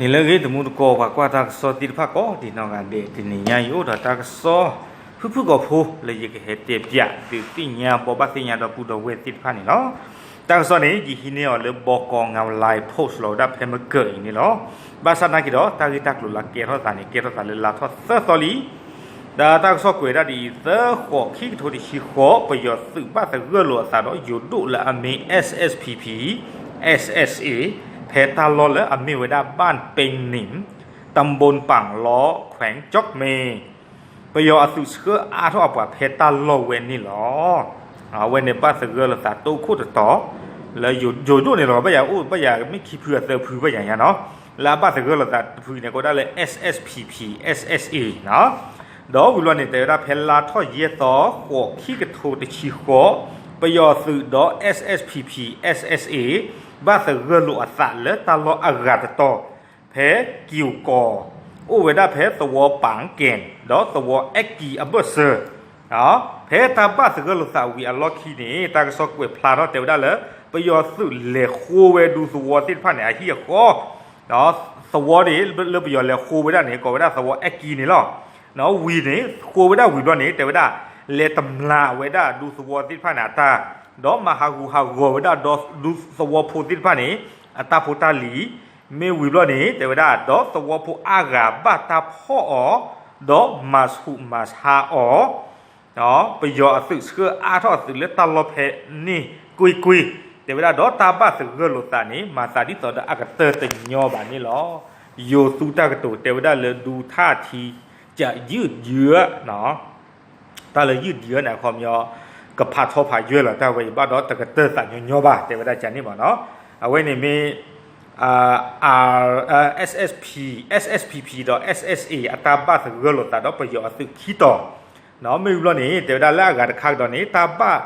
န့ၣ်လၢအဂ့ၤ တမူတကိး ပှၤကွၢ်တၢ်ကစီၣ်သ့ၣ်တဖၣ်ကိးဒံးနီၢ်ဂၤဒဲး တနံၤညါအံၤအိၣ်ဒီးတၢ်ကစီၣ် ဖုၣ်ဖုၣ်ကိာ်ဖိ လၢယကဟဲတဲပၠးဒုးသ့ၣ်ညါဘိးဘၣ်သ့ၣ်ညါဒီပုၢ်ဒီဝဲၢ်သ့ၣ်တဖၣ်န့ၣ်လီၤ. တၢ်ကစီၣ်န့ၣ် ယဟံးန့ၢ်အီၤလၢ ဘီကီးငဝ်းလါ post လီၤဝဲဒၣ်ဖဲမကၢၢ်အံၤန့ၣ်လီၤ. ဘၣ်ဆၣ်သနာ်က့ဒီး တၢ်ဂ့ၢ်တၢ်ကျိၤလၢကဲထီၣ်သးန့ၣ် ကဲထီၣ်သးလၢလါထီၣ်သၢသီလံ ဒီးတၢ်ကစီၣ်ကွဲးဒၣ်ဒ်အံၤ, သၢဃိး ခံကထိတဆံဃိး ပယီၤသုးဘၣ်သဂၢၢ်လိာ်အသးဒီးယိၤဒိၣ်လၢအမ့ၢ် SSPP SSA ဖဲတၢ်လီၢ်လၢအမ့ၢ်ဝဲဒၣ် บ้านเปงหนิม ตำบลป่างล้อ แขวงจ๊อกเมย์ ပယီၤအသုးဆှၢအါထီၣ်အပှၤဖဲတၢ်လီၢ်ဝဲန့ၣ်လီၤ. အဝဲန့ၣ်ဘၣ်သဂၢၢ်လိာ်သးတိခိၣ်တတီၤ လၢယိၤဒိၣ်န့ၣ်လီၤ. ဘၣ်ယၤအိၣ် ဘၣ်ယၤမ့ၢ်ခံဖုအသၢဖုဘၣ်ယၤညါနီၤ, လၢအဘၣ်သဂၢၢ်လိာ်သးတဖုန့ၣ် ကိးဒၣ်လၢ SSPP SSA နီၤ. ဒီးဝံၤဘျီန့ၣ် တဲဝဲဒၣ်ဖဲလါထီၣ်ယဲၢ်သီ ဃိး ခံကထိတဆံဃိး ပယီၤသုးဒီး SSPP SSA ဘၣ်သဂၢၢ်လိာ်အသးလၢတၢ်လီၢ်အဂၤတတီၤ ဖဲကၠူၤကီၤ အိၣ်ဝဲဒၣ်ဖဲသဝီပၣ်ကဲၣ် ဒီးသဝီအဲကံအဘၢၣ်စၢၤ ဖဲတၢ်ဘၣ်သဂၢၢ်လိာ်သးဝံၤအလီၢ်ခံန့ၣ် တၢ်ကစီၣ်ကွဲးဖျါထီၣ်တဲဝဲဒၣ်လၢ ပယီၤသုးလဲၤဃိဝဲဒူသဝီသ့ၣ်တဖၣ်န့ၣ် အဟံၣ်အဃီ သဝီန့ၣ်လၢပယီၤလဲၤဃိဝဲဒၣ်န့ၣ် ကိးဝဲဒၣ်သဝီအဲကံန့ၣ်လီၤ. ဝံၤန့ၣ် ဃိဝဲဒၣ်ဝံၤဘျီန့ၣ် တဲဝဲဒၣ် လဲၤတမျးဝဲဒၣ်ဒူသဝီသ့ၣ်တဖၣ်န့ၣ်အတၢ်, ဒီးမၤဟးဂူာ်ဟးဂီၤဝဲဒၣ်ဒီးဒူသဝီဖိသ့ၣ်တဖၣ်န့ၣ် အတၢ်ဖိတၢ်လံၤ, မ့ၢ်ဝံၤဘျီန့ၣ် တဲဝဲဒၣ် ဒီးသဝီဖိအါဂၤဘၣ်တၢ်ဖီၣ်အီၤ, ဒီးမၤဆူးမၤဆါအီၤ ပယီၤအသုးဆှၢအါထီၣ်အသုးလၢတၢ်လီၢ်ဖဲန့ၣ်ကွ့ၢ်ကွ့ၢ်, တဲဝဲဒၣ်ဒီးတၢ်ဘၣ်သဂၢၢ်လိာ်သးန့ၣ် မၤသးဒ်သိးဒီးအကတၢၢ်တညီဘၣ်န့ၣ်လီၤ. ယိၤသူတၢ်ကတိၤတဲဝဲဒၣ်လၢဒူထၣ်ထံ ကယုၢ်ယၢ တၢ်လၢယုၢ်ယၢန့ၣ် အခီပညီ ကဖးထီဖးယွဲၢ်လီၤတၢ်ဝဲအံၤဘၣ်ဒီးတကတၢၢ်သးညီညီဘၣ် တဲဝဲဒၣ်ကန့ၣ်ဘၣ်နီၤ. အဝဲန့ၣ်မ့ၢ် SSP SSPP ဒီး SSA အတၢ်ဘၣ်သဂၢၢ်လိာ်သးဒီးပယီၤအသုးခံတီၤ, မ့ၢ်ဝံၤဘျီန့ၣ် တဲဝဲဒၣ်လၢအဂၤတခါကဒီးန့ၣ် တၢ်ဘၣ်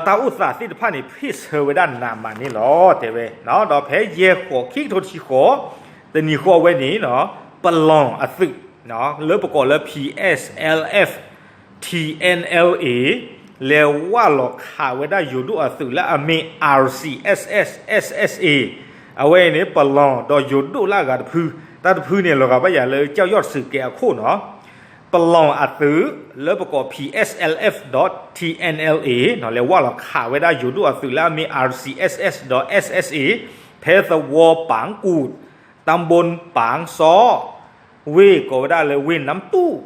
တၢ်အိၣ်သးသ့ၣ်တဖၣ်န့ၣ် ဖ့ၣ်ဆၢဝဲဒၣ်နးမးန့ၣ်လီၤ တဲဝဲ, ဒီးဖဲယဲၢ်ဃိး ခံကထိတဆံဃိး တနံၤဃီအဝဲန့ၣ် ပလီၢ်အသုး လၢပကိးလၢ PSLF TNLA လဲၤဝၢ်လီၤခးဝဲဒၣ်ယိၤဒိၣ်အသုးလၢအမ့ၢ် RCSS SSA အဝဲအံၤန့ၣ် ပလီၢ်ဒီးယိၤဒိၣ်လၢအဂၤတဖု, တၢ်တဖုန့ၣ် လီၤဂာ်ဘၣ်ယၤလၢ ကၠီယီၣ်တစူးကဲအခိၣ်နီၤ ပလီၢ်အသုး လၢပကိး PSLF ဒီး TNLA လဲၤဝၢ်လီၤခးဝဲဒၣ်ယိၤဒိၣ်အသုးလၢအမ့ၢ် RCSS ဒီး SSA ဖဲသဝီပၣ်ကူၣ် တၢ်ဘိပၣ်စီ ဝ့ၢ်ကိးဝဲဒၣ်လၢဝ့ၢ်နၢမ်တူၣ်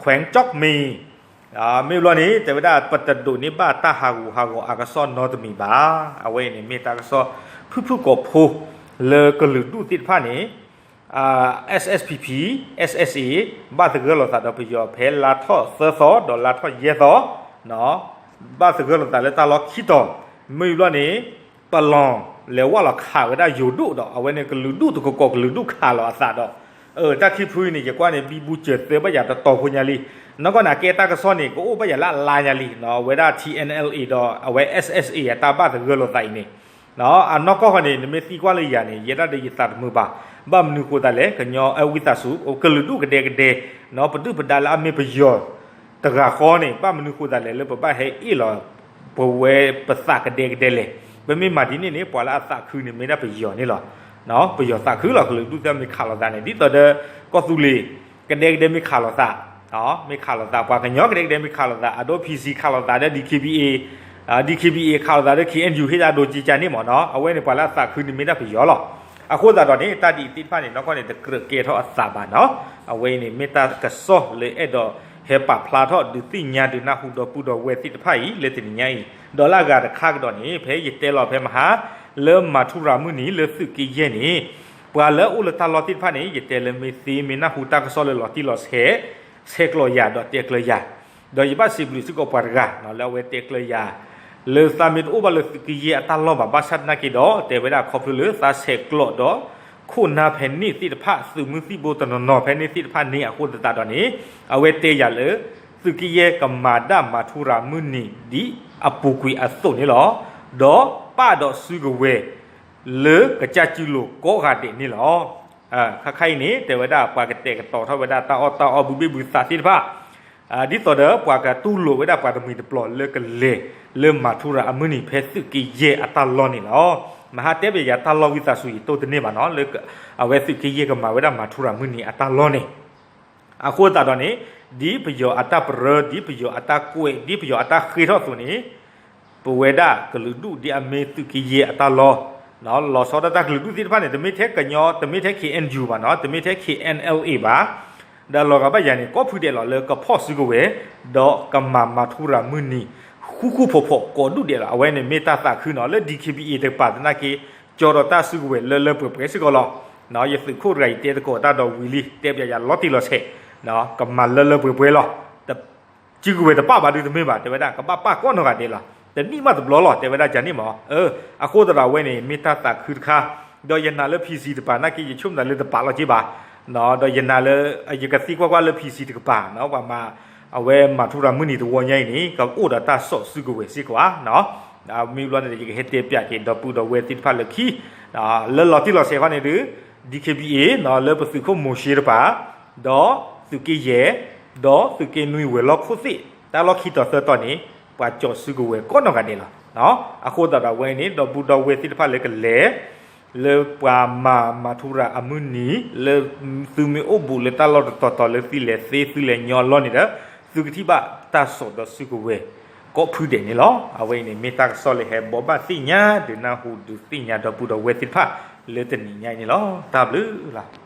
ခွဲးကၠီၣ်မံၤ မ့ၢ်ဘျီန့ၣ် တဲဝဲဒၣ်ပတဒိးန့ၢ်ဘၣ်တၢ်ဟးဂူာ်ဟးဂီၤအကစီၣ်နီတမံၤဘၣ်. အဝဲအံၤန့ၣ်မ့ၢ်တၢ်ကစီၣ်ဖုၣ်ဖုၣ်ကိာ်ဖိ လၢကလုာ်ဒူၣ်သ့ၣ်တဖၣ်န့ၣ် SSPP SSA ဘၣ်သဂၢၢ်လိာ်သးဒီးပယီၤဖဲလါထီၣ်သၢသီ ဒီးလါထီၣ်ယဲၢ်သီ ဘၣ်သဂၢၢ်လိာ်သးလၢတၢ်လီၢ်ခံတီၤ, မ့ၢ်ဘျီန့ၣ် ပလီၢ်လဲၤဝၢ်လီၤခးဝဲဒၣ်ယိၤဒိၣ်ဒီး အဝဲန့ၣ်ကလုာ်ဒူၣ်တကကိးကလုာ်ဒူၣ်ခးလီၤအသးဒီး တၢ်ခံဖုအံၤန့ၣ် ယကွၢ်န့ၣ် ဘံဘူစၢၤသၢဘၣ်ယၤတတီၤဖိညါလံ. နီၢ်ကီၢ်န့ၣ် အကဲတၢ်ကစီၣ်န့ၣ် ကအိၣ်ဘၣ်ယၤလၢအလါညါလံ ဝဲဒၣ် TNLA ဒီးအဝဲ SSA အတၢ်ဘၣ်သဂၢၢ်လိာ်သးအံၤန့ၣ် အနီၢ်ကီၢ်ဃီန့ၣ် နမ့ၢ်သံကွၢ်လၢယၤန့ၣ် ယဲဒၣ်ဒီးယသးတမုာ်ဘၣ်. ဘၣ်မနုၤဃိသးလဲၣ် ကညီဝံသးစူၤ ကလုာ်ဒူၣ်ကဒဲကဒဲ ပဒုၣ်ပဒါလၢအမ့ၢ်ပယီၤတဂၤဃီန့ၣ် ဘၣ်မနုၤဃိသးလဲၣ် လၢပဘၣ်ဟဲအ့ၣ်လီၤ ပဝဲပသးကဒဲကဒဲလဲၣ်. ပမ့ၢ်မၤဒ်န့ၣ်န့ၣ် ပှၤလၢအသးခုန့ၣ်မ့ၢ်ဒၣ်ပယီၤန့ၣ်လီၤ. ပယီၤသးခုလီၤ ကလုာ်ဒူၣ်သ့ၣ်မ့ၢ်ခးလိာ်သးန့ၣ် ဒ်သိးဒီး ကီၢ်သူလ့ၤ ကဒဲကဒဲမ့ၢ်ခးလိာ်သး မ့ၢ်ခးလိာ်သး ပှၤကညီကဒဲကဒဲမ့ၢ်ခးလိာ်သး အဒိ PC ခးလိာ်သးဒီး DKBA, DKBA ခးလိာ်သးဒီး KNU ဟ့ၣ်တၢ်ဒိးက့ၤကန့ၣ်မ့ၢ်နီၤ အဝဲန့ၣ်ပှၤလၢအသးခုန့ၣ်မ့ၢ်ဒၣ်ပယီၤလီၤ. အဃိသတးဒီးန့ၣ် တၢ်ဒ်အံၤသ့ၣ်တဖၣ်န့ၣ် နီၢ်ကီၢ်န့ၣ် တကြၢးကဲထီၣ်အသးဘၣ်နီၤ အဝဲအံၤန့ၣ် မ့ၢ်တၢ်ကစီၣ်လၢအဲၣ်ဒိးဟဲပာ်ဖျါထီၣ်ဒုးသ့ၣ်ညါဒုးနၢ်ဟူဒီပုၢ်ဒီဝဲၢ်သ့ၣ်တဖၣ်အံၤ လၢတနံၤညါအံၤ ဒီးလၢအဂၤတခါကဒီးန့ၣ် ဖဲယတဲလီၤဖဲမဟါ လၢမၤထူရၤမုၢ်နံၤလၢသုးက့ယဲၢ်န့ၣ် ပှၤလၢအအိၣ်လၢတၢ်လီၢ်သ့ၣ်တဖၣ်န့ၣ် ယတဲလၢမ့ၢ်သ့မ့ၢ်နၢ်ဟူတၢ်ကစီၣ်လၢလီၤတံၢ်လီၤဆဲး ဆဲးကျိးယၤဒီးတဲကျၢၤယၤ ဒီးယဘၣ်စံးဘျုးစ့ၢ်ကီးပှၤတဂၤ လၢအဝဲတဲကျၢၤယၤ လၢသးမ့ၢ်တအိၣ်ဘၣ်လၢသုးက့ယဲၢ်အတၢ်လီၢ်ဘၣ် ဘၣ်ဆၣ်သနာ်က့ဒီး တဲဝဲဒၣ်ခီဖျိလၢသးဆဲးကျိးဒီး ခိၣ်နၢ်ဖဲန့ၣ်သ့ၣ်တဖၣ် သုးမုၢ်သံၣ်ဘိတနီၤနီၤဖဲန့ၣ်သ့ၣ်တဖၣ်န့ၣ် အဃိသတးဒီးန့ၣ် အဝဲတဲယၤလၢ သုးက့ယဲၢ်ကမၤဒၣ်မၤထူရၤမုၢ်နံၤဒ်အပူၤကွံာ်အသိးန့ၣ်လီၤ. ဒီးပာ်ဒီးစုကဝဲၤ လၢကစၢ်စုလိၤကိးဂၤဒဲးန့ၣ်လီၤ. ခါခါအံၤန့ၣ် တဲဝဲဒၣ်ပှၤကတဲာ်ကတီၤထီၣ်ဝဲဒၣ်တၢ်အီၣ်တၢ်အီဘုဘ့ၣ်ဘုသးသ့ၣ်တဖၣ် ဒ်သိးဒီးပှၤကတူၢ်လိာ်ဝဲဒၣ်ပှၤတမှံၤတပျီၤလၢကလဲၤလၢမၤထူရၤအမုၢ်နံၤဖဲသုးက့ယဲၢ်အတၢ်လီၢ်န့ၣ်လီၤ. မဟါတဲဘၣ်ယၤတၢ်လီၢ်ဝံသးစူၤ ယတိၢ်တန့ၢ်ဘၣ်နီၤ လၢအဝဲသုးက့ယဲၢ်ကမၤဝဲဒၣ်မၤထူရၤမုၢ်နံၤအတၢ်လီၢ်န့ၣ် အဃိသတးဒီးန့ၣ် ဒ်ပယီၤအတၢ်ပရၢ ဒ်ပယီၤအတၢ်ကွဲး ဒ်ပယီၤအတၢ်ဃ့ထီၣ်အသိးန့ၣ် ပဝဲဒၣ်ကလုာ်ဒူၣ်ဒ်အမ့ၢ်သုးက့ယဲၢ်အတၢ်လီၢ် လီၤဆီဒၣ်တၢ်ကလုာ်ဒူၣ်သ့ၣ်တဖၣ်န့ၣ် တမ့ၢ်ထဲကညီ တမ့ၢ်ထဲ K N U ဘၣ်နီၤ တမ့ၢ်ထဲ K N L A ဘၣ် ဒီးလီၤဂာ်ဘၣ်ယၤန့ၣ် ကိးဖုဒဲးလီၤလၢကဖီၣ်စုကဝဲၤ ဒီးကမၤမၤထူရၤမုၢ်နံၤ ဃူဃူဖိးဖိးကိးဒူၣ်ဒဲးလီၤ. အဝဲန့ၣ်မ့ၢ်တၢ်သးခုနီၤ လၢ D K B A တကပၤသနာ်က့ ကၠီဒီးတၢ်စုကဝဲၤလၢလၢပှဲၤပှဲၤစ့ၢ်ကီးလီၤ. ယသုးခိၣ်တဂၤအံၤတဲသကိးတၢ်ဒီးဝံၤလံ တဲပျးယၤလီၤတံၢ်လီၤဆဲး ကမၤလၢလၢပှဲၤပှဲၤလီၤ. စုကဝဲၤတပာ်ဘၣ်ဒုးတမ့ၢ်ဘၣ် တဲဝဲဒၣ် ကဘၣ်ပာ်ကိးနီၢ်ဂၤဒဲးလီၤ. တနံၣ်မးတဘျီလီၤ တဲဝဲဒၣ်ကန့ၣ်မး. အဃိသတးဒီးအဝဲန့ၣ် မ့ၢ်တၢ်သးခုတခါ ဒီးယနာ်လၢ P C တကပၤသနာ်က့ ယဆိကမိၣ်လၢတပာ်လီၤက့ဘၣ် ဒီးယနာ်လၢ ယကသံကွၢ်ကွၢ်လၢ P C တကပၤ ပှၤမၤ အဝဲမၤထူရၤမုၢ်နံၤတဝီညါအံၤန့ၣ် ကအိၣ်ဒီးတၢ်စိာ်စုကဝဲၤစ့ၢ်ကီးဧါ. မ့ၢ်ဘျီန့ၣ် ယကဟဲတဲပျးက့ၤဒီပုၢ်ဒီဝဲၢ်သ့ၣ်တဖၣ်လၢခံ လၢလီၤတံၢ်လီၤဆဲးခီန့ၣ်ဒုး D K B A လၢပသုးခိၣ်မိၤၡ့တကပၤ ဒီးသုးက့ယဲၢ် ဒီးသုးက့နွံဝဲၤလီၢ်ခိၣ်သ့ၣ် တၢ်လီၢ်ခံတီၤသၢတီၤန့ၣ် ပှၤစိာ်စုကဝဲၤကိးနီၢ်ဂၤဒဲးလီၤ. အဃိသတးဒီးအဝဲန့ၣ် ဒီပုၢ်ဒီဝဲၢ်သ့ၣ်တဖၣ်လၢကလဲၤ လၢပှၤမၤမၤထူရၤအမုၢ်နံၤ လၢသုမ့ၢ်အိၣ်ဘူးလၢတၢ်လီၢ်တတီၤတီၤလၢသုလဲၤသ့သုလဲၤညီအလီၢ်န့ၣ်ဒီး သုကထံၣ်ဘၣ်တၢ်စိာ်ဒီးစုကဝဲၤ ကိးဖုဒဲးန့ၣ်လီၤ. အဝဲအံၤန့ၣ် မ့ၢ်တၢ်ကစီၣ်လၢဟဲဘိးဘၣ်သ့ၣ်ညါ ဒုးနၢ်ဟူဒုးသ့ၣ်ညါဒီပုၢ်ဒီဝဲၢ်သ့ၣ်တဖၣ် လၢတနံၤညါအံၤန့ၣ်လီၤ. တၢ်ဘျုးလီၤ.